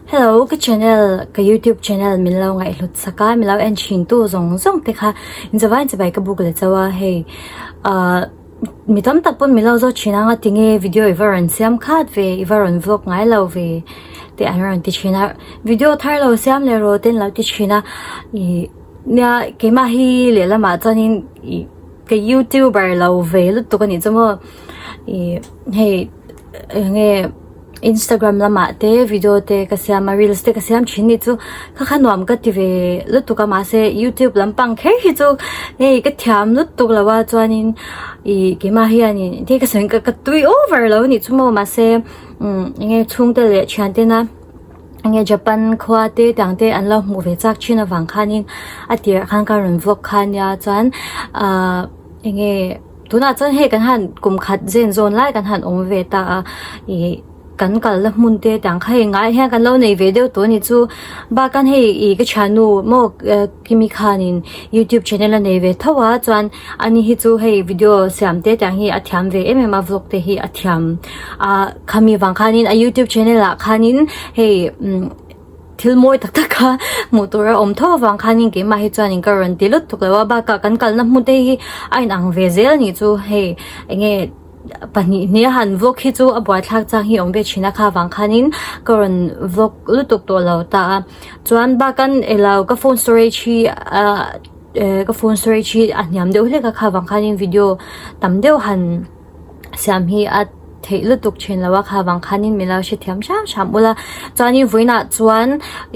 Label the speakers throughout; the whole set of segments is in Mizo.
Speaker 1: Hello ka channel ka youtube channel min lo ngaihhlut sak a min lo en thin tu zawng zawng te kha inzavain chibai ka buk leh chauh a hei ahh mi tam tak pawn min lo zawt thin ang a tinge video i va rawn siam khat ve i va rawn vlog ngai lo ve tih an rawn ti thin a video thar lo siam leh rawh te an lo ti thin a ih nia keimah hi lehlamah chuanin ih ka youtuber lo ve lutuk a nih chu maw ih hei eng nge. Instagram lamah te video te ka siam a reels te ka siam thin ni chu kha kha nuam ka ti ve lutuk a mahse youtube lampang kher hi chu hei ka thiam lutuk lo a chuanin ih keimah hianin thil ka sawi ka tui over lo a nih chu maw mahse umm enge chhungte leh thian tena enge Japan khua te tiang te an lo hmuh ve chak thin avang khanin a tirah khan ka rawn vlog kha nia chuan ahh enge. Tunah chuan hei kan han kum khat zen zawn lai kan han awm ve ta a ih kan kalna hmun te tiang kha hei ngaiah hian kan lo nei ve deuh tawh a ni chu bakah hei ih ka thiannu maw Kimi khanin youtube channel a nei ve tho a chuan ani hi chu hei video siam te tiang hi a thiam ve em em a vlog te hi a thiam a khami vang khanin a youtube channel ah khanin hei umm. Thil mawi tak tak kha hmuh tur a awm tho avang khanin keimah hi chuanin ka rawn ti lut tuk lo a bakah kan kalna hmun te hi a inang ve zel a nih chu hei enge pahnih hnih a han vlog hi chu a buaithlak chang hi a awm ve thin a kha avang khanin ka rawn vlog lutuk tawh lo ta a chuan bakan elo ka phone storage hi ah ka phone storage hi a hniam deuh hlek a kha avang khanin video tam deuh han. Siam hi a theih lutuk thin lo a kha vang khanin min lo hrethiam hram hram ula chuanin vawiinah chuan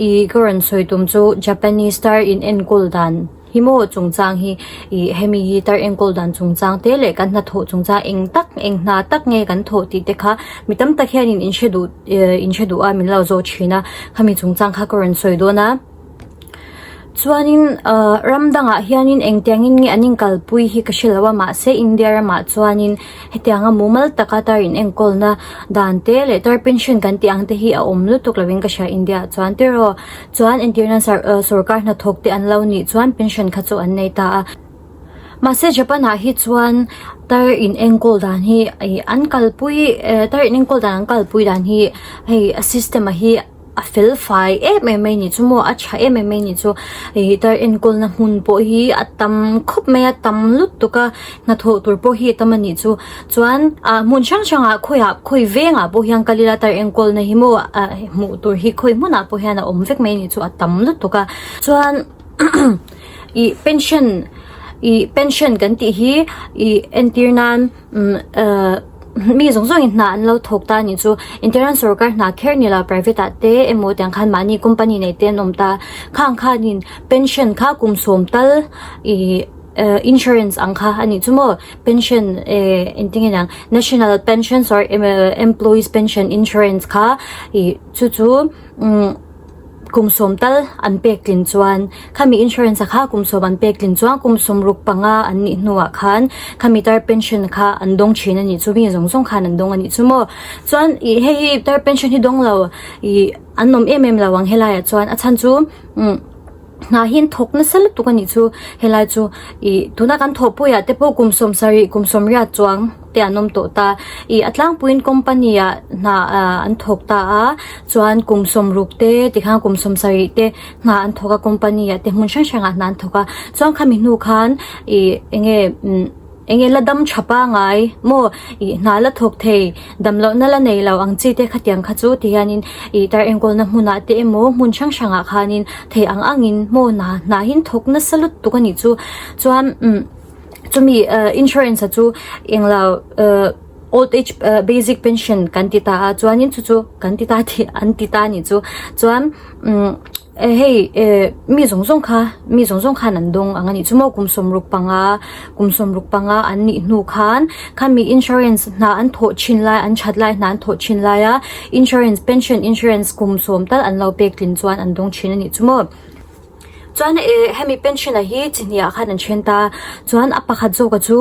Speaker 1: ih ka rawn sawi tum chu Japanese tar in enkawl dan hi maw chungchang hi ih hemi hi tar enkawl dan chungchang te leh kan hnathawh chungchang eng tak eng hna tak nge kan thawh tih te kha mi tam tak hianin in hre duh eh in hre duh a min lo zawh thin a khami chungchang kha ka rawn sawi dawn a. Chuanin ahh ram dangah hianin engtiangin nge an inkalpui hi ka hre lo a mahse India ramah chuanin hetianga mumal taka tar in enkawlna dan te leh tar pension kan tih ang te hi a awm lutuk lovin ka hria India ah chuan tiraw chuan entirna sawrkar hnathawk te an lo nih chuan pension kha chu an nei ta a mahse Japan ah hi chuan tar in enkawl dan hi ih an kalpui eh tar in enkawl dan an kalpui dan hi hei a system a hi. a fel fai em em mai ni chu maw a tha em em mai ni chu ih tar enkawlna hmun pawh hi a tam khawp mai a tam lutuk a hnathawh tur pawh hi a tam a nih chu chuan ah hmun hrang hrang ah khawiah khawi vengah pawh hian kal ila tar enkawlna hi maw ah hmuh tur hi khawi hmunah pawh hian a awm vek mai a ni chu a tam lutuk a chuan ih pension ih pension kan tih hi ih entir nan umm ah. Mi zawng zawngin hna an lo thawk ta a nih chu Interior sorkar hna kher ni lo private ah te emaw tiang khan mahni company nei te an awm ta khang khanin pension kha kum sawm tal ih eh insurance ang kha a nih chu maw pension eh engtin nge niang national pension or employees pension insurance kha ih chu chu umm. Kum sawm tal an pek tlin chuan khami insurance a kha kum sawm an pek tlin chuan kum sawm ruk panga an nih hnuah khan khami tar pension kha an dawng thin a nih chu mi zawng zawng khan an dawng a nih chu maw chuan ih hei hi tar pension hi dawng lo ih an awm em em lo ang helai ah chuan a chhan chu umm hna hi an thawk nasa lutuk a nih chu helai chu ih tuna kan thawhpui ah te pawh kum sawm sarih kum sawm riat chuang. te an awm tawh ta ih a tlangpuiin company ah hna ah an thawk ta a chuan kum sawmruk te tikhan kum sawmsarih te hna an thawk a company ah te hmun hrang hrang ah hna an thawk a chuan khami hnu khan ih eng nge umm eng nge la dam tha pangai maw ih hna la thawk thei dam loh na la nei lo ang chi te khatiang kha chu ti hianin ih tar enkawlna hmunah te emaw hmun hrang hrang ah khanin thei ang angin maw hna hna hi an thawk nasa lutuk a nih chu chuan umm. Chumi insurance a chu englo old age basic pension kan ti ta a chuanin chu chu kan ti ta tih an ti ta anih chu chuan umm hei mi zawng zawng kha mi zawng zawng khan an dawng ang anih chu maw kum sawmruk panga kum sawmruk panga an nih hnu khan khami insurance hna an thawh thin lai an that lai hna an thawh thin lai a insurance pension insurance kum sawm tal an lo pek tlin chuan an dawng thin anih chu maw. Chuan eh hemi pension a hi chi hnih ah khan an then ta chuan a pakhat zawk a chu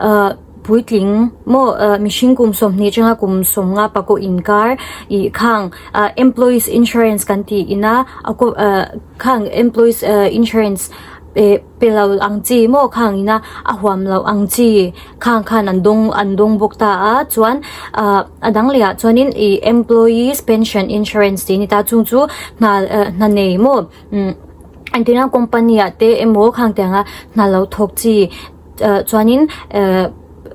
Speaker 1: ah puitling maw ah mihring kum sawmhnih atanga kum sawmnga pakawh inkar ih khang ah employees insurance kan tih in a a ah khang employees ah insurance. eh pe lo ang chi maw khang ina a huam loh ang chi khang khan an dawng an dawng bawk ta a chuan ah a dang leh ah chuanin ih employees pension insurance tih a ni ta chung chu hna eh hna nei maw umm engtin a company ah te emaw khang tianga hna lo thawk chi ah chuanin eh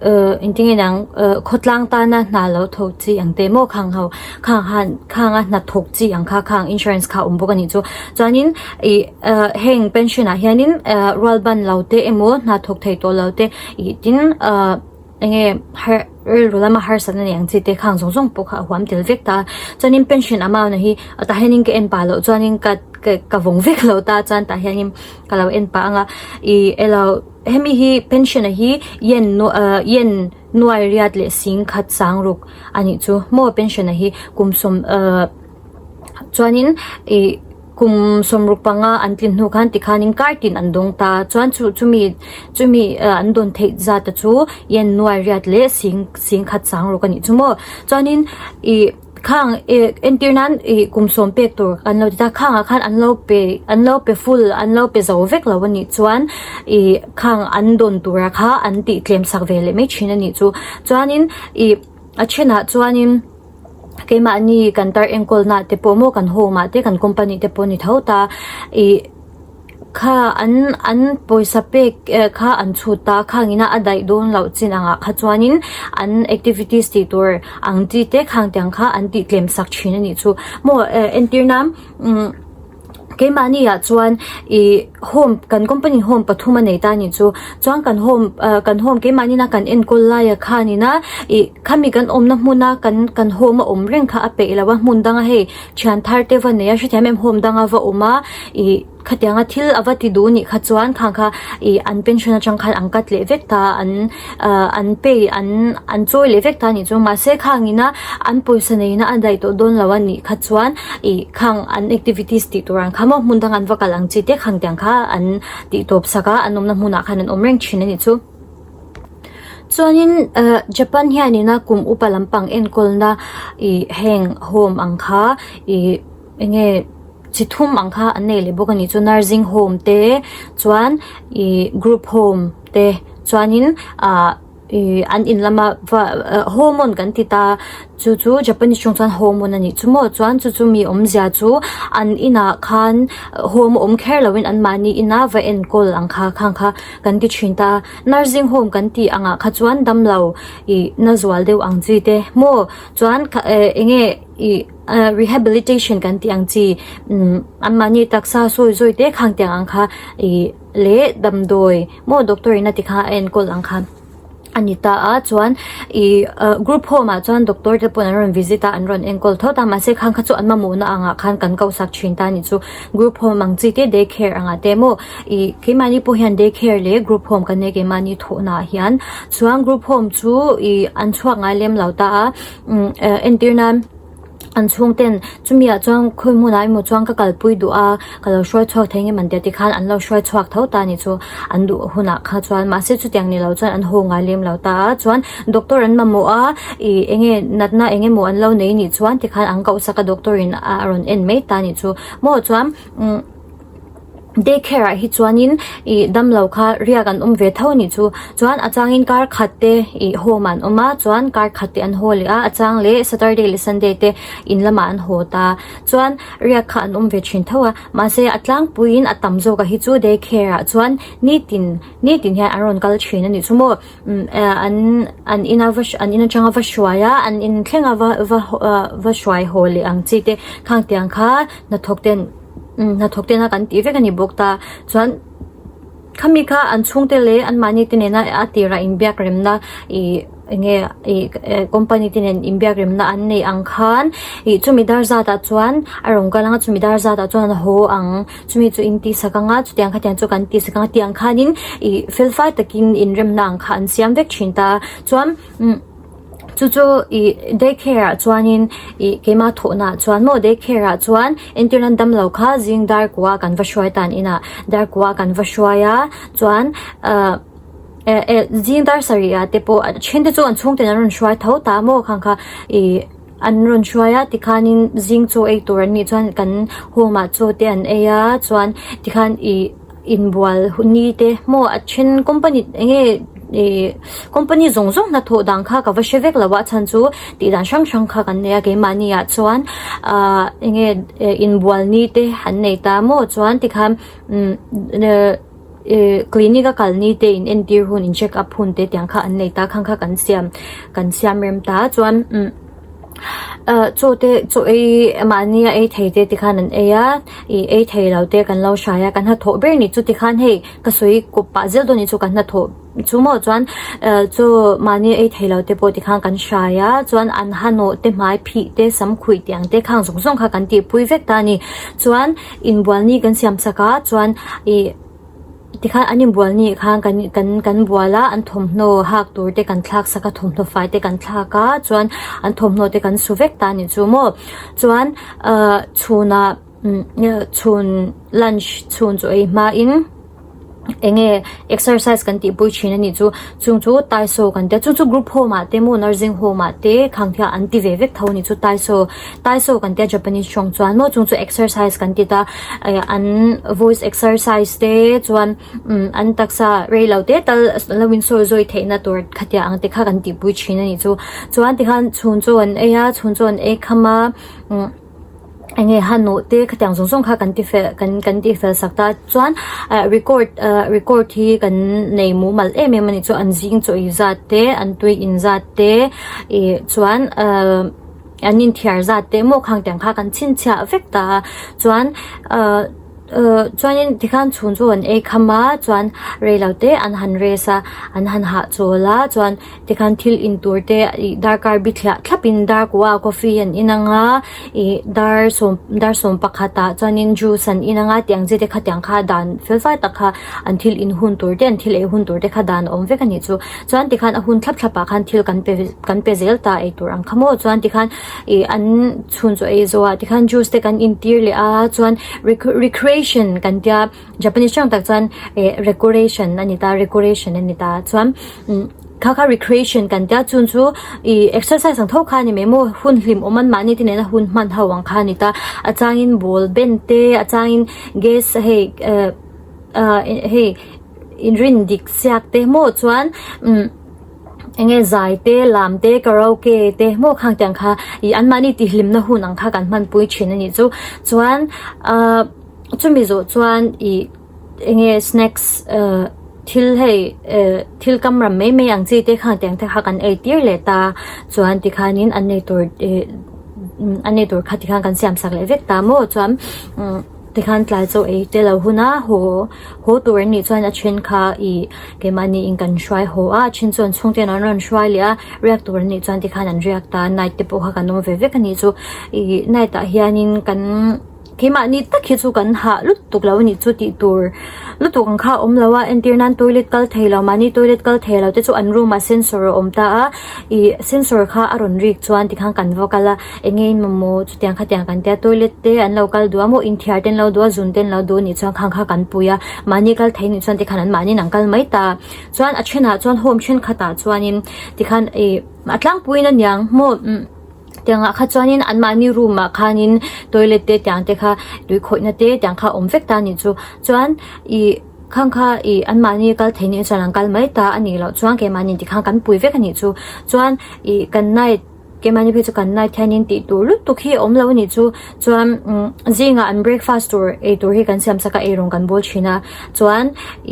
Speaker 1: eh engtin nge niang eh khawtlang tana hna lo thawk chi ang te maw khang ho khang han khanga hna thawk chi ang kha khang insurance kha a awm bawk a nih chu chuanin ih eh heng pension ah hianin eh rual ban lo te emaw hna thawk thei tawh lo te ih tin ah enge har rilru lama harsatna nei ang chi te khang zawng zawng pawh kha a huam tel vek ta a chuanin pension amount hi tah hianin ka en pah loh chuanin ka ka vawng vek lo ta chuan tah hianin ka lo en pah ang a ih elo hemi hi pension a hi yen ah yen nuai riat leh sing khat sang ruk a nih chu maw pension a hi kum sawm ah chuanin ih kum sawmruk panga an tlin hnu khan tikhanin kar tin an dawng ta chuan chu chumi chumi ah an dawn theih zat te chu yen nuai riat leh sing sing khat sang ruk a nih chu maw chuanin ih khang ih entir nan ih kum sawm pek tur an lo ti ta khangah khan an lo pe an lo pe full an lo pe zo vek lo a nih chuan ih khang an dawn tura kha an tih tlem sak ve leh mai thin a nih chu chuanin ih a thenah chuanin. Keimahni kan tar enkawl nah te pawh maw kan home ah te kan company te pawh a ni tho ta ih kha an an pawisa pek eh kha an chhut ta khang ina a daih dawn loh chin angah kha chuanin an activities tih tur ang chi te khang tiang kha an tih tlem sak thin a nih chu maw eh entir nan umm. Keimahni ah chuan ih home kan company home pathum a nei ta anih chu chuan kan home ah kan home keimahni na kan enkawl lai ah khanin a ih khami kan awmna hmuna kan kan home a awm reng kha a peih lo a hmun danga hei thian thar te va nei a hrethiam em home danga va awm a ih khatianga thil a va ti duh anih kha chuan khang kha ih an pension atang khan an cut leh vek ta an ah an pay an an chawi leh vek ta anih chu mahse khangin a an pawisa neihna a daih tawh dawn lo anih kha chuan ih khang an activities tih tur ang kha maw hmun dang an va kal ang chi te khang tiang kha an tih tawp sak a an awmna hmunah khan an awm reng thin anih chu. Chuanin ah Japan hianin a kum upa lampang enkawlna ih heng home ang kha ih eng nge chi thum ang kha an nei leh bawk anih chu nursing home te chuan ih group home te chuanin ah ih an in lama va homon kan ti ta chu chu Japanese tawng chuan homon a nih chu maw chuan chu chu mi awmzia chu an inah khan home a awm kher lovin anmahni ina va enkawl ang kha khang kha kan ti thin ta nursing home kan tih angah kha chuan damlo ih na zual deuh ang chi te maw chuan eh eng nge ih rehabilitation kan tih ang chi umm anmahni taksa sawi zawi te khang tiang ang kha ih leh damdawi maw doctor in a ti kha a enkawl ang kha a ni ta a chuan ih ah group home ah chuan doctor te pawh an rawn visit a an rawn enkawl thawt a mahse khang kha chu an mamawhna angah khan kan koh sak thin ta a nih chu group home ang chi te day care angah te maw ih keimahni pawh hian day care leh group home kan nei keimahni thawhna ah hian chuan group home chu ih an chhuak ngai lem lo ta a umm entir nan. An chhung ten chumi ah chuan khawi hmunah emaw chuan ka kalpui duh a ka lo hruai chhuak thei nge man tia tikhan an lo hruai chhuak tho ta anih chu an duh hunah kha chuan mahse chutiang ni lo chuan an haw ngai lem lo ta a chuan doctor an mamawh a ih eng nge natna eng emaw an lo nei nih chuan tikhan an koh sak a doctor in a rawn en mai ta anih chu maw chuan umm. Day care ah hi chuanin ih damlo kha riak an awm ve tho anih chu chuan a changin kar khat te ih home ah an awm a chuan kar khat te an haw leh a a chang leh saturday leh sunday te in lamah an haw ta chuan riak kha an awm ve thin tho a mahse a tlangpuiin a tam zawk ah hi chu day care ah chuan nitin nitin hian an rawn kal thin anih chu maw umm eh an an ina va an in atanga va hruai a an in thleng a va va va hruai haw leh ang chi te khang tiang kha hnathawk ten. Hnathawk tena kan tih vek a ni bawk ta chuan khami kha an chhungte leh anmahni te nena a tirah inbiak remna ih eng nge ih company te nen inbiak remna an neih ang khan ih chumi dar zat ah chuan a rawn kal anga chumi dar zat ah chuan a haw ang chumi chu in tihsak anga chutiang khatiang chu kan tihsak anga tiang khanin ih fel fai takin inremna ang kha an siam vek thin ta chuan umm. Chu chu ih day care ah chuanin ih keimah thawhna ah chuan maw day care ah chuan entirna damlo kha zing dar kua kan va hruai tan inah dar kua kan va hruai a chuan ah eh eh zing dar sarih ah te pawh a then te chu an chhungten an rawn hruai tho ta maw khang kha ih an rawn hruai a tikhanin zing chaw ei tur an nih chuan kan home ah chaw te an ei a chuan tikhan ih. Inbual ni te maw a then company eng nge ih company zawng zawng hnathawh dan kha ka va hre vek lo a chhan chu tih dan hrang hrang kha kan nei a keimahni ah chuan ahh eng nge inbual ni te an nei ta maw chuan tikhan umm ih clinic a kal ni te in entir hun in check up hun te tiang kha an nei ta khang kha kan siam kan siam rem ta chuan umm. Ah chaw te chaw ei mahni a ei thei te tikhan an ei a ih ei thei lo te kan lo hrai a kan hnathawh ber ni chu tikhan hei ka sawi kawp pah zel dawn anih chu kan hnathawh chu maw chuan ah chaw mahni a ei thei lo te pawh tikhan kan hrai a chuan an hanawh te hmai phih te sam khuih tih ang te khang zawng zawng kha kan tihpui vek ta a ni chuan inbualni kan siam sak a chuan ih. Tikhan an inbual ni khan kan kan kan bual a an thawmhnaw hak tur te kan thlak sak a thawmhnaw fai te kan thlak a chuan an thawmhnaw te kan su vek ta a nih chu maw chuan ahh chhunah chhun lunch chhun chu ei hmain eng nge exercise kan tihpui thin a nih chu chung chu taisaw kan tia chung chu group home ah te maw nursing home ah te khang hian an ti ve vek tho a nih chu taisaw taisaw kan tia Japanese tawng chuan maw chung chu exercise kan ti ta eh an voice exercise te chuan umm an taksa rei lo te tal lo in sawi zawi theih na tur khatia ang te kha kan tihpui thin a nih chu chuan tikhan chhun chaw an ei a chhun chaw an ei kham a umm eng nge hanawh te khatiang zawng zawng kha kan ti fel kan kan tih fel sak ta chuan ah record ah record hi kan nei mumal em em a nih chu an zing chaw ei zat te an tui in zat te ih chuan ah. An inthiar zat teh maw khang tiang kha kan chhinchhiah vek ta a chuan ahh ahh chuanin tikhan chhun chu an ei kham a chuan reilo te an han rest a an han hahchawl a chuan tikhan thil in tur te ih darkar bithliah thlap in dar kua coffee an in ang a ih dar sawm dar sawm pakhat ah chuanin juice an in ang a tiang chi te kha tiang kha dan fel fai tak kha an thil in hun tur te an thil ei hun tur te kha dan a awm vek a nih chu chuan tikhan a hun thlap thlap ah khan thil kan pe kan pe zel ta ei tur ang kha maw chuan tikhan ih an chhun chaw ei zawh ah tikhan juice te kan intir leh a chuan recreation kan tia Japanese tawng tak chuan eh recoration a ni ta recoration a ni ta chuan umm kha kha recreation kan tia chun chu ih exercise ang tho kha a ni mai maw hun hlim awm an mahni te nena hun hman ho ang kha a ni ta a changin ball ben te a changin gas hei eh ah hei inrin dik siak te maw chuan umm eng nge zai te lam te karaoke te maw khang tiang kha ih an mahni tihhlimna hun ang kha kan hmanpui thin a nih chu chuan ah chumi zawh chuan ih eng nge snacks ah thil hei eh thil kam ram mai mai ang chi te khang tiang te kha kan ei tir leh ta chuan tikhanin an ei tur ih an ei tur kha tikhan kan siam sak leh vek ta maw chuan umm. Tikhan tlai chaw ei te lo hun a, haw haw tur an nih chuan a then kha ih keimahni in kan hruai haw a, a then chuan chhungten an rawn hruai leh a, riak tur an nih chuan tikhan an riak ta a, night te pawh kha kan awm ve vek a nih chu. Ih night ah hianin kan keimahni tak hi chu kan hah lutuk lo a nih chu tih tur lutuk ang kha a awm lo a, entir nan toilet kal thei lo mahni toilet kal thei lo te chu an room ah sensor a awm ta a, ih sensor kha a rawn rik chuan tikhan kan va kal a, eng nge in mamawh chutiang khatiang kan tia toilet te an lo kal duh a maw inthiar te an lo duh a zun te an lo duh anih chuan khang kha kan pui a mahni kal thei anih chuan tikhan an mahni in an kal mai ta chuan a thenah chuan home thenkhatah chuanin tikhan ih a tlangpuiin aniang maw umm tiangah kha chuanin an mahni room ah khanin toilet te tiang te kha tui khawihna te tiang kha a awm vek ta anih chu chuan ih khang kha ih an mahni kal thei anih chuan an kal mai ta anih loh chuan keimahni tikhan kan pui vek anih chu chuan ih kan night. Keimahni phei chu kan night hianin tih tur lutuk hi a awm lo a nih chu chuan umm zingah an breakfast tur ei tur hi kan siam sak a eirawng kan bawl thin a chuan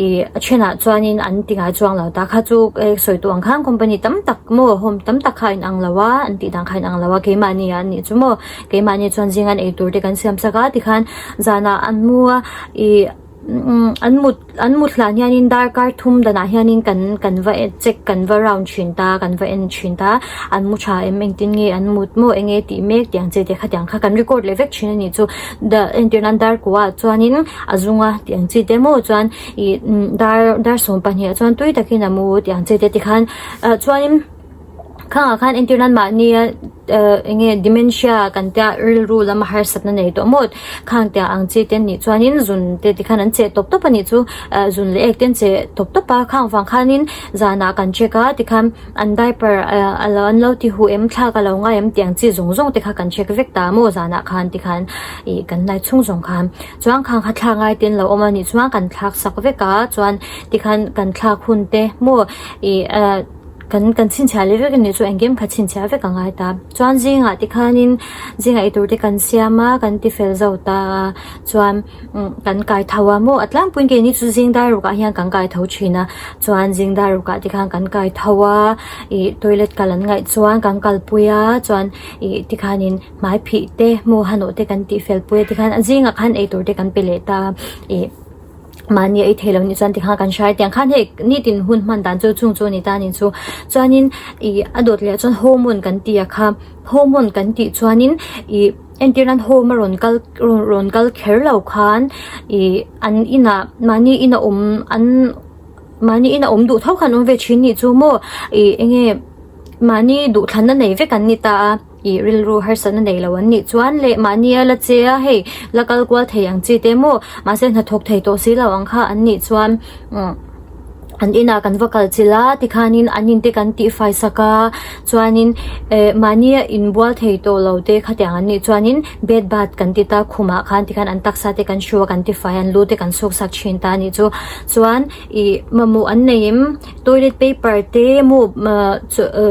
Speaker 1: ih a thenah chuanin an ti ngai chuang lo ta kha chu sawi tawh ang khan company tam tak maw home tam tak kha a inang lo a an tih dan kha a inang lo a keimahni ah a nih chu maw keimahni chuan zinga an ei tur te kan siam sak a tikhan zanah an mu a ih. An mut an mut hlan hianin darkar thum danah hianin kan kan va check kan va round thin ta kan va en thin ta an mu tha em engtin nge an mut maw eng nge tih mek tih ang che te kha tiang kha kan record leh vek thin a nih chu da entir nan dar kua ah chuanin a zung a tih ang chi te maw chuan ih dar dar sawm pahnih ah chuan tui takin a mu tih ang che te tikhan ah chuanin. Khangah khan entir nan mahnia eng nge dementia kan tia rilru lama harsatna nei tawh maw khang tia ang chi te an nih chuanin zun te tikhan an cheh tawp tawp a nih chu zun leh ek te an cheh tawp tawp a khang vang khanin zanah kan check a tikhan an diaper a lo an lo ti huh em thlak a lo ngai em tih ang chi zawng zawng te kha kan check vek ta maw zanah khan tikhan ih kan lai chhung zawng khan chuan khang kha thlak ngai te an lo awm a nih chuan kan thlak sak vek a chuan tikhan kan thlak hun te maw ih ah kan kan chhinchhiah leh vek a nih chu engkim kha chhinchhiah vek a ngai ta chuan zingah tikhanin zingah eitur te kan siam a kan ti fel zo ta a chuan kan kai tho a maw a tlangpuiin keini chu zing dar rukah hian kan kai tho thin a chuan zing dar rukah tikhan kan kai tho a ih toilet kal an ngaih chuan kan kalpui a chuan ih tikhanin hmai phih te hmu hanawh te kan tih fel pui a tikhan a zingah khan eitur te kan pe leh ta a ih. Mahni ei thei lo nih chuan tikhan kan hrai tiang khan hei nitin hun hman dan chu chung chu a ni ta anih chu. Chuanin ih a dawt leh chuan hormone kan tih a kha hormone kan tih chuanin ih entir nan home a rawn kal rawn kal kher lo khan ih an inah mahni ina awm an mahni ina awm duh tho khan awm ve thin nih chu maw ih enge mahni duhthlanna nei vek an ni ta a. Ih rilru harsatna nei lo an nih chuan leh mahni a la che a hei la kal kual thei ang chi te maw mahse hnathawk thei tawh si lo ang kha an nih chuan umm an inah kan va kal chilh a tikhanin an in te kan tihfai sak a chuanin eh mahni a inbual thei tawh lo te khatiang an nih chuanin bed bath kan ti ta khumah khan tikhan an taksa te kan hru a kan tifai a an lu te kan suk sak thin ta a nih chu chuan ih mamawh an nei em toilet paper te maw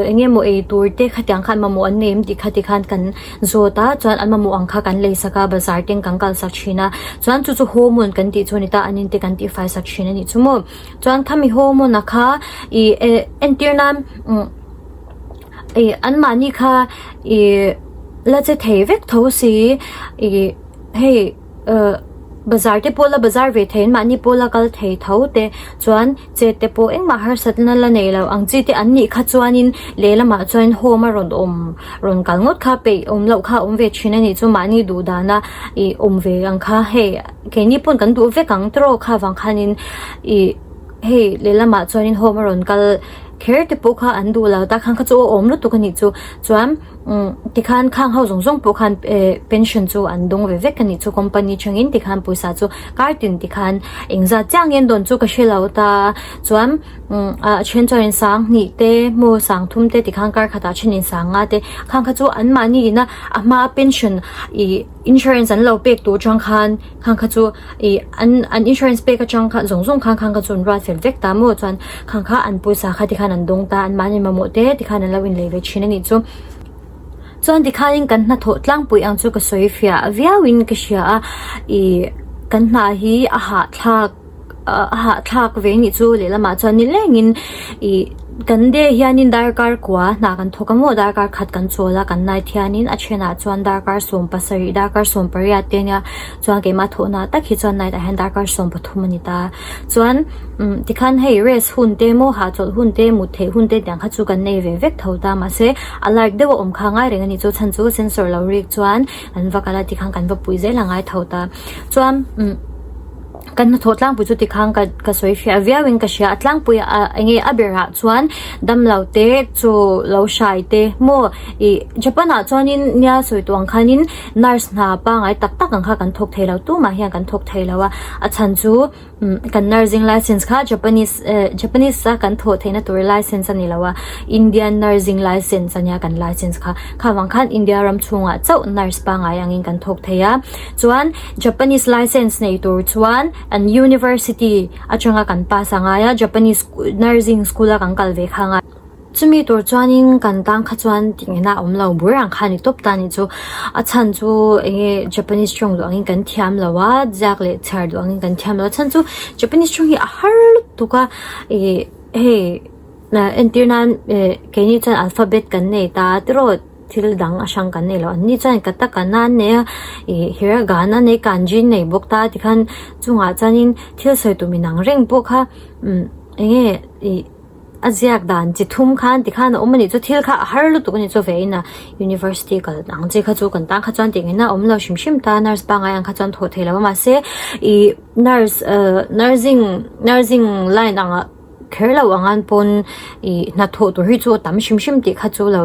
Speaker 1: eng nge maw ei tur te khatiang khan mamawh an nei em tih kha tikhan kan zawt a chuan an mamawh ang kha kan lei sak a bazar te kan kal sak thin a chuan chu chu hormone kan tih chu a ni ta an in te kan tih fai sak thin a nih chu maw chuan khami hormone a kha ih eh entir nan umm ih an mahni kha ih la che thei vek tho si ih hei. Ahh bazar te pawh la bazar ve thei mahni pawh la kal thei tho te chuan chet te pawh engmah harsatna la nei lo ang chi te an nih kha chuanin lehlamah chuan home a rawn awm rawn kal ngawt kha peih awm loh kha a awm ve thin a nih chu mahni duh dana ih awm ve ang kha hei keini pawn kan duh vek ang tawk kha vang khanin ih hei lehlamah chuanin home a rawn kal kher te pawh kha an duh lo tak khan kha chu a awm lutuk a nih chu chuan. Umm tikhan khang ho zawng zawng pawh khan eh pension chu an dawng ve vek a nih chu company atangin tikhan pawisa chu kar tin tikhan engzat chiah nge an dawn chu ka hre lo ta chuan umm a then chuan sang hnih te hmu sang thum te tikhan kar khatah thenin sang nga te khang kha chu an mahni ina a hma pension ih insurance an lo pek tur atang khan khang kha chu ih an an insurance pek atang khan zawng zawng khan khang kha chu an ruat fel vek ta maw chuan khang kha an pawisa kha tikhan an dawng ta an mahni mamawh te tikhan an lo inlei ve thin a nih chu chuan tikhanin kan hnathawh tlangpui ang chu ka sawi fiah viauin ka hria a ih kan hna hi a hahthlak. a hahthlak ve nih chu lehlamah chuan ni lengin ih kan day hianin darkar kua hna kan thawk a maw darkar khat kan chawl a kan night hianin a thenah chuan darkar 17 darkar 18 te ania chuan keimah thawhna tak hi chuan night ah hian darkar 13 a ni ta chuan umm tikhan hei rest hun te maw hahchawlh hun te mut theih hun te tiang kha chu kan nei ve vek tho ta mahse alert deuh a awm kha ngai reng a nih chu chhan chu sensor lo rik chuan kan va kal a tikhan kan va pui zel a ngai tho ta chuan umm. Kan hnathawh tlangpui chu tikhan ka ka sawi fiah viau in ka hria a tlangpui ah eng nge a berah chuan damlo te chaw lo hrai te maw ih Japan ah chuanin nia sawi tawh ang khanin nurse hna pangai tak tak ang kha kan thawk thei lo tumah hian kan thawk thei lo a a chhan chu umm kan nursing license kha Japanese eh Japanese a kan thawh theihna tur license a ni lo a Indian nursing license ania kan license kha kha vang khan India ram chhungah chauh nurse pangai angin kan thawk thei a chuan Japanese license nei tur chuan an university atanga kan pass a ngai a Japanese nursing school a kan kal ve kha ngai chumi tur chuanin kan tan kha chuan tihngena a awm lo bur ang kha a ni tawp ta a ni chu a chhan chu eng nge Japanese tawng duh angin kan thiam lo a ziak leh chhiar duh angin kan thiam lo a chhan chu Japanese tawng hi a har lutuk a ih hei entir nan eh keini chuan alphabet kan nei ta tiraw. Thil dang a hrang kan nei lo an ni chuan katakana an nei a ih hiragana an nei kanji an nei bawk ta tikhan chungah chuanin thil sawi tum inang reng pawh kha umm eng nge ih a ziak dan chi thum khan tikhan a awm a nih chu thil kha a har lutuk a ni chu ve in a university kal ang chi kha chu kan tan kha chuan tih ngaihna a awm lo hrim hrim ta nurse pangngai ang kha chuan thawh thei lo a mahse ih nurse ah nursing nursing line angah. kher lo ang an pawn ih hnathawh tur hi chu a tam hrim hrim tih kha chu lo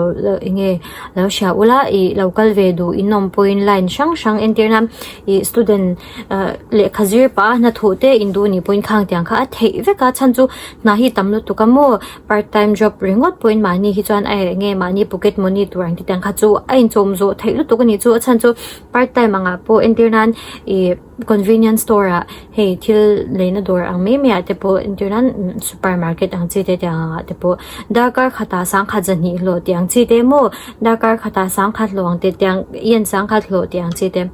Speaker 1: eng nge lo hria ula ih lo kal ve duh in awm pawhin line hrang hrang entir nan ih student ah lehkha zir pah a hnathawh te in duh anih pawhin khang tiang kha a theih vek a chhan chu hna hi tam lutuk a maw part time job ringawt pawhin mahni hi chuan a eng nge mahni pocket money tur ang te tiang kha chu a inchawm zawh theih lutuk anih chu a chhan chu part time angah pawh entir nan ih. Convenience store ah hei thil leina dawr ang mai mai ah te pawh entir nan supermarket ang chi te tiang ang ah te pawh darkar khatah sangkhat zahnih hlawh tih ang chi te maw darkar khatah sangkhat hlawh ang te tiang yen sangkhat hlawh tih ang chi te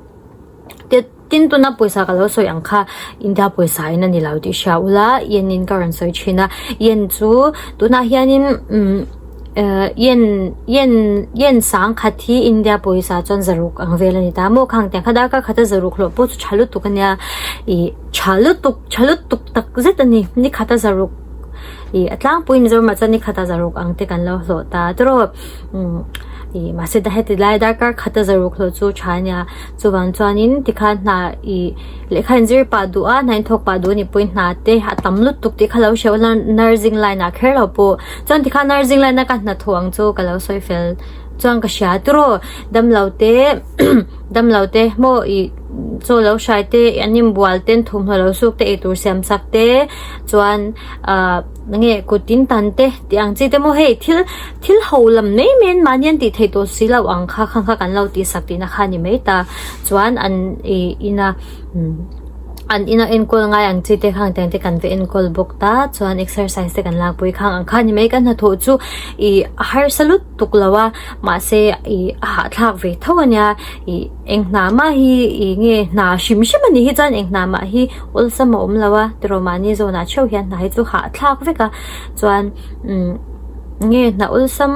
Speaker 1: te tin tuna pawisa ka lo sawi ang kha India pawisa in a ni lo tih hria ula yen in ka rawn sawi thin a yen chu tunah hianin umm. Eh yen yen yen sangkhat hi India pawisa chuan zaruk ang vel a ni ta maw khang tiang kha darkar khata zaruk hlawh pawh chu tha lutuk a nia ih tha lutuk tha lutuk tak zet a ni ni khata zaruk ih a tlangpui Mizoramah chuan ni khata zaruk ang te kan lo hlawh ta tiraw umm ih mahse heti lai darkar khata zaruk hlawh chu tha a nia chuvang chuanin tikhan hna ih lehkha in zir pah duh a hna in thawk pah duh a nih pawhin hna te a tam lutuk tih kha lo hria ula nursing line ah kher lo pawh Chuan tikhan nursing line a ka hnathawh ang chu ka lo sawi fel chuan ka hria tiraw damlo te damlo te maw ih chaw lo hrai te an inbual te an thawmhnaw lo suk te eitur siam sak te chuan ah enge kut tin tan te tih ang chi te maw hei thil thil ho lam mai mai an mahni an tih theih tawh si loh ang kha kha kha kan lo tih sak tihna kha a ni mai ta chuan an ih ina umm. An ina enkawl ngai ang chi te khang tiang te kan va enkawl bawk ta chuan exercise te kan lakpui khang ang kha ni mai kan hnathawh chu ih a harsa lutuk lo a mahse ih a hahthlak ve tho a nia ih eng hna mah hi ih nge hna hrim hrim a nih hi chuan eng hna mah hi awlsam a awm lo a tiraw mahni zawnah theuh hian hna hi chu hahthlak vek a chuan umm nge hna awlsam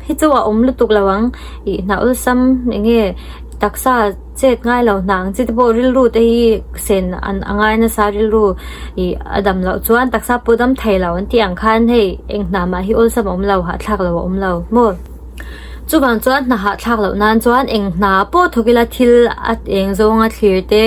Speaker 1: hi chu a awm lutuk lo ang ih hna awlsam eng nge taksa. Chet ngai lo hna ang chi te pawh rilru te hi sen an a ngai nasa rilru ih a dam loh chuan taksa pawh dam thei lo an tih ang khan hei eng hna mah hi awlsam a awm lo hahthlak lo a awm lo maw. Chuvang chuan hna hahthlak loh nan chuan eng hna pawh thawk ila thil a eng zawnga thlir te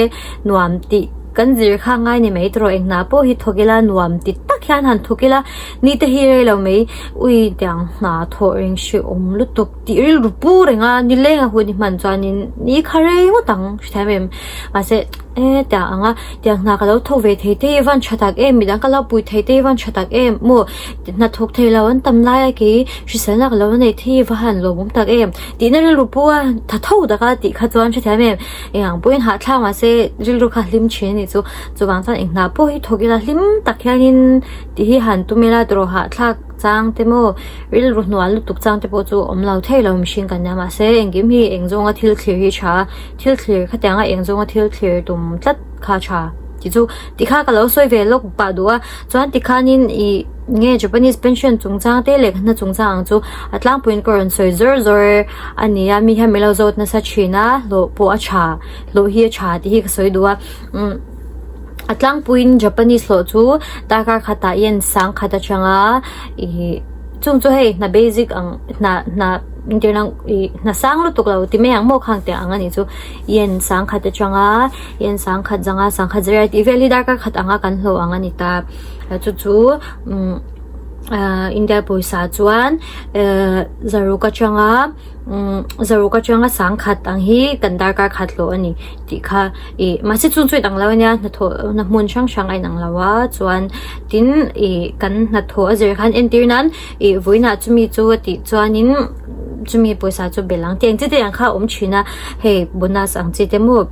Speaker 1: nuam tih kan zir kha ngai ni mai tawh eng hna pawh hi thawk ila nuam ti tak hian han thawk ila ni te hi rei lo mai ui tiang hna thawh reng hrehawm lutuk. Tih rilru pu reng a nileng a hun i hman chuanin ni kha rei ngawt ang hrethiam em mahse e tiang ang a tiang hna ka lo thawk ve thei te hi van tha tak em midang ka lo pui thei te hi van tha tak em maw hna thawk thei lo an tam lai a kei hriselna ka lo nei thei hi va han lawmawm tak em tihna rilru pu a tha tho tak a tih kha chuan hrethiam em eng ang pawhin hahthlak mahse rilru kha hlim thin a nih chu chuvang chuan eng hna pawh hi thawk ila hlim tak hianin tih hi han tum ila tawrh hahthlak. Chang te maw rilru hnual lutuk chang te pawh chu awm lo thei lo mihring kan nia mahse engkim hi eng zawnga thil thlir hi tha thil thlir khatianga eng zawnga thil thlir tum tlat kha tha tih chu tikha ka lo sawi ve lawk pah duh a chuan tikhanin ih nge Japanese pension chungchang te leh hna chungchang ang chu a tlangpuiin ka rawn sawi zawr zawr a ni a mi hian min lo zawt nasa thin a hlawh pawh a tha hlawh hi a tha tih hi ka sawi duh a umm. A tlangpuiin Japanese hlawh chu darkar khatah yen sangkhat atanga ih chung chu hei hna basic ang hna hna entirna ih hna sang lutuk lo ti mai ang maw khang teh ang a nih chu yen sangkhat atanga yen sangkhat zanga sangkhat zariai tih vel hi darkar khat anga kan hlawh ang a ni ta chu chu umm ah India pawisa chuan ehh zaruk atanga. Umm zaruk atanga sangkhat ang hi kan darkar khat hlawh a ni tih kha ih mahse chung chu inang lo a nia hnathawh na hmun hrang hrang a inang lo a chuan tin ih kan hnathawh a zir khan entir nan ih vawiinah chumi chu a tih chuanin chumi pawisa chu belh ang tih ang chi te ang kha a awm thin a hei bonus ang chi te maw.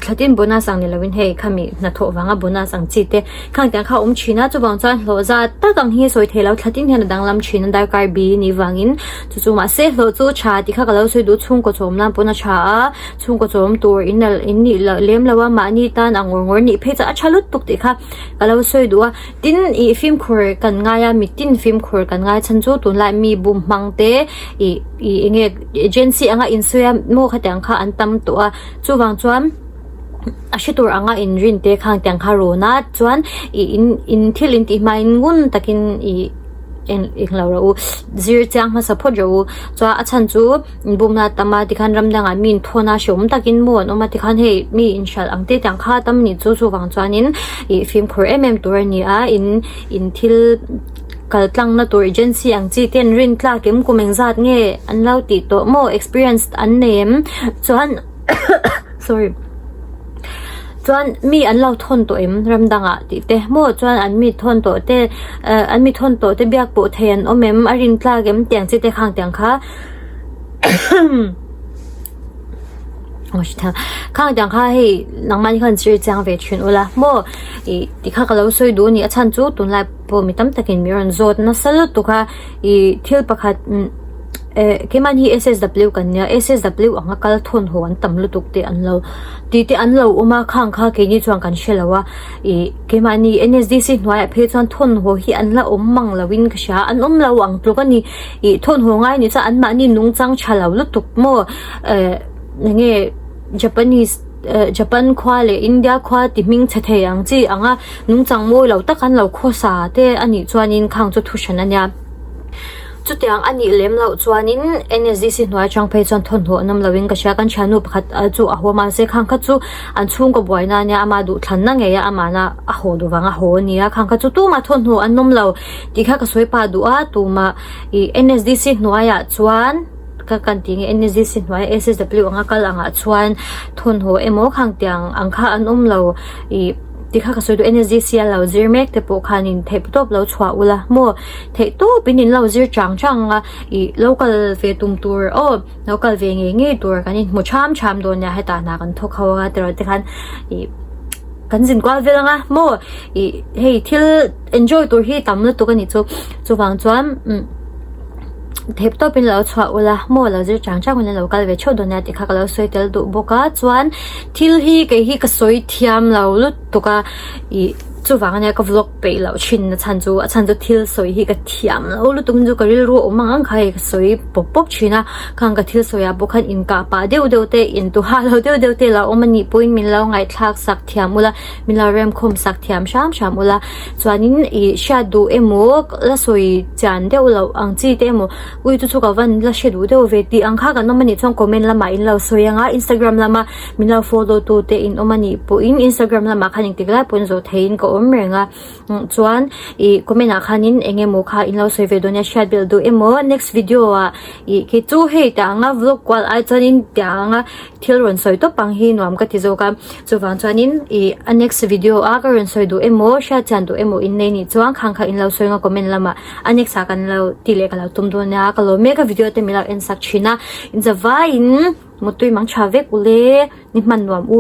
Speaker 1: Thla tin bonus ang ni loin hei khami hnathawh vanga bonus ang chi te khang tiang kha a awm thin a, chuvang chuan hlawh zat tak ang hi sawi thei lo thla tin hian a danglam thin a darkar bi ni vangin chu chu mahse hlawh chu tha tih kha ka lo sawi duh chhungkaw chawm nan pawn a tha a, chhungkaw chawm tur in in nih loh lem lo a mahni tan a ngawr ngawr nih phei chu a tha lutuk tih kha ka lo sawi duh a, tin ih fimkhur kan ngai a mitin fimkhur kan ngai chhan chu tunlai mi bum hmang te ih ih eng nge agency anga insawi a maw khatiang kha an tam tawh a. Chuvang chuan a hre tur anga inrin te khang tiang kha rawn a chuan ih in in thil in tih hmain ngun takin ih Eng lo rawh u, zir chiang hmasa phawt rawh u. Chuan a chhan chu inbumna a tam a tikhan ram dangah mi inthawn a hreawm takin maw an awm a tikhan hei mi inhralh ang te tiang kha a tam a nih chu chuvang chuanin ih fimkhur em em tur a ni a in in thil kal tlangna tur agency ang chi te an rin tlak em kum engzat nge an lo tih tawh maw experience an nei em chuan sorry. Chuan mi an lo thawn tawh em ram dangah tih te maw chuan an mi thawn tawh te eh an mi thawn tawh te biak pawh thei an awm em a rin tlak em tiang chi te khang tiang kha khang tiang kha hei nangmahni khan zir chiang ve thin ula maw ih tikha ka lo sawi duh a ni a chhan chu tunlai pawh mi tam takin mi rawn zawt nasa lutuk a ih thil pakhat Eh keimahni hi SSW kan nia SSW anga kal thawn haw an tam lutuk te an lo tih te an lo awm a khang kha keini chuan kan hre lo a ih keimahni NSDC hnuaiah phei chuan thawn haw hi an la awm mang lo in ka hria an awm lo ang tluk a ni ih thawn haw ngai ni chuan anmahni nungchang tha lo lutuk maw eh enge Japanese eh Japan khua leh India khua ti hming chhe thei ang chi anga nungchang mawi lo tak an lo khawsa te a nih chuanin khang chu thu hran a nia. Chutiang a nih lem loh chuanin NSDC hnuai atang phei chuan thawmhnaw an awm loin ka hria. Kan thiannu pakhat chu a haw mahse khang kha chu an chhungkaw buaina ania ama duhthlanna ngei a amahna a haw duh vang a haw a nia. Khang kha chu tumah thawmhnaw an awm lo tih kha ka sawi pah duh a tumah ih NSDC hnuaiah chuan ka kan tih nge NSDC hnuaia SSW anga kal angah chuan thawmhnaw emaw khang tiang ang kha an awm lo ih tih kha ka sawi duh NSDC a lo zir mek te pawh khanin theihtawp lo chhuah ula maw. Theih tawpin in lo zir chang chang a, ih lo kal ve tum tur aw lo kal ve ngei ngei tur kan inhmu tham tham dawn nia hetah hna kan thawk ho anga tiraw te khan ih kan zin kual vel anga maw ih hei thil enjoy tur hi tam lutuk a nih chu chuvang chuan umm theih tawpin lo chhuah ula maw lo zir chang chang in lo kal ve theuh dawn nia tih kha ka lo sawi tel duh bawk a chuan thil hi kei hi ka sawi thiam lo lutuk a ih chuvang ania ka vlog peih loh thin a chhan chu a chhan chu thil sawi hi ka thiam lo lutuk chu ka rilru awm ang ang kha hei ka sawi pawp pawp thin a khang ka thil sawi ah pawh khan inkah pah deuh deuh te intuha lo deuh deuh te lo awm a nih pawhin min lo ngaihthlak sak thiam ula min lo remkhawm sak thiam hram hram ula chuanin ih hriat duh emaw la sawi chian deuh loh ang chi te emaw ui chu chu ka van la hre duh deuh ve tih ang kha kan awm a nih chuan comment lamah in lo sawi ang a instagram lama Min lo follow tu te in awm a nih pawhin Instagram lamah khan engtik lai pawhin zawh theihin ka awm reng a chuan ih comment ah khanin eng emaw kha in lo sawi ve dawn nia hriat belh duh emaw next video ah ih khi chu hei tah anga vlog kual ai chuanin tiang anga thil rawn sawi tawp ang hi nuam ka ti zawk a chuvang chuanin ih a next video a ka rawn sawi duh emaw hriat chian duh emaw in nei nih chuan khang kha in lo sawi anga comment lamah a next ah kan lo tih leh ka lo tum dawn nia ka lawm mek a video te min lo en sak thin a in zavaiin. Mutui mang tha vek ule ni hman nuam u.